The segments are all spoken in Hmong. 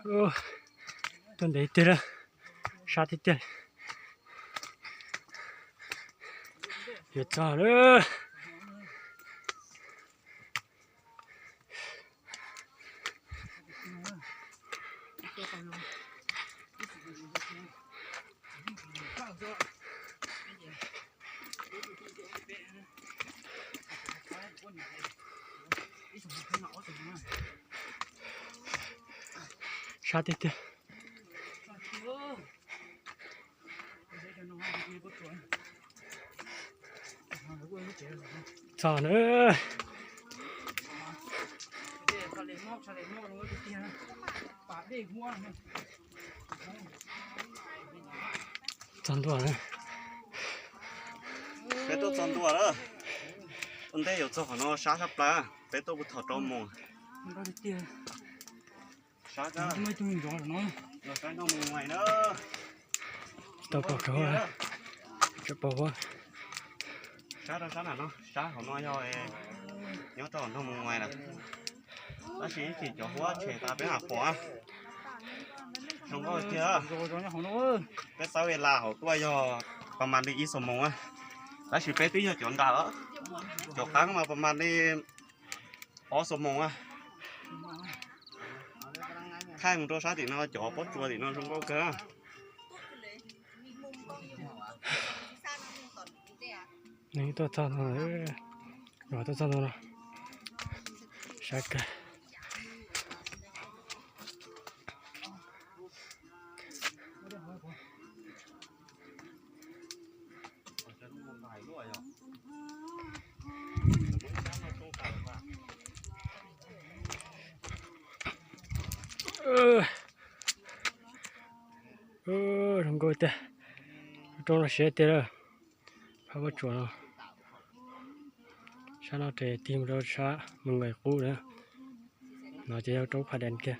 Tuaj ntev tiag lawm, sab tiag tiag. Yuav txog lawm. Sab tiag tiag. Txog na. Txog ntua na. Peb tuaj txog ntua lawm. Ua ntej yuav txog qhov no sab tshaj plaws, peb tuaj puag thaum rau moos. Sab kawg. Los saib nroog Mus Nguais na. Tsis tau pom kawg, tsis pom huab. Sab rau sab nram no, sab hauv no yog nyob rau nroog Mus Nguais lawm. Tab sis ib chim cov huab tshem tas peb mam pom. Zoo nkauj tiag. Peb txawb ve las hauv tuaj yog pas mas li ib xuab moos, tab sis peb twb yog cov nram, cov qab mas pas mas li ob xuab moos. Thaij mus rau sab tim no, cov pob tsuas tim no zoo nkauj kawg. Nws tuaj txog no, tuaj txog no, sab kawg. Zoo nkauj tiag, roob no siab tiag lawm. Phab pob tsuas no, sab no ces tig mus rau sab Mus Nguais qub na. No ces yog roob Pha Dees kiag.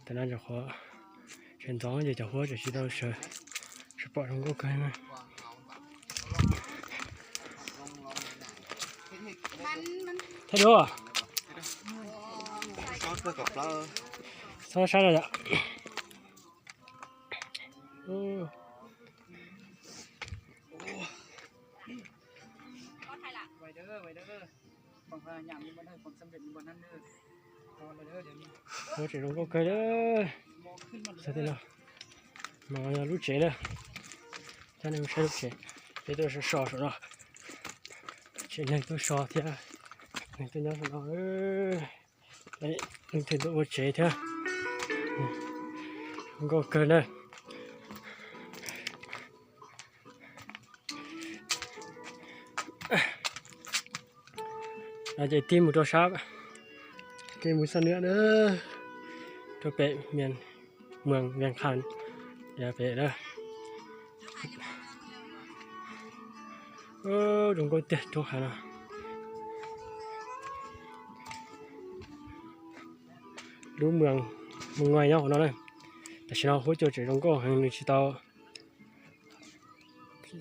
Tam no cov qhov sawv ntxov ces cov huab tseem tsis tau sawv, tsis pom zoo nkauj kawg na. Thaij duab, txhob saib no yom. Huab tseem zoo nkauj kawg li. Xav tias no, no yog lub tsev na. Coj nej mus saib lub tsev, peb tuaj so so saum no. Tsev neeg tuaj so thiab, neeg tuaj nyob saum no. Leej twg tuaj ua tsev thiab. Zoo nkauj kawg na. No ces tig mus rau sab, tig mus xab nwb na, rau pem Vias Khas, pem na. Zoo nkauj tiag roob hav no. Lub Mus Nguais nyob hauv no na. Tam sim no huab cua tseem zoo nkauj heev, nws tsis tau,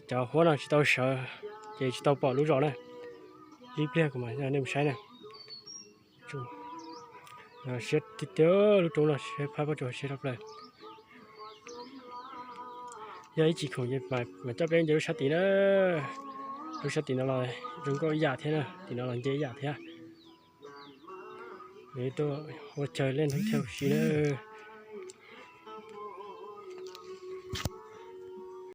cov huab no tsis tau sawv, ces tsis tau pom lub zos na. Ib pliag kuv mam coj nej mus saib na. Siab tiag tiag, lub roob no siab, phab pob tsuas siab tshaj plaws. Yog ib chim khoom ces mam coj peb nce lub sab tid na. Lub sab tim no los zoo nkauj ib yam thiab na, tim no los nce ib yam thiab. Nws tuaj ua chaw lej hnub chaw si na.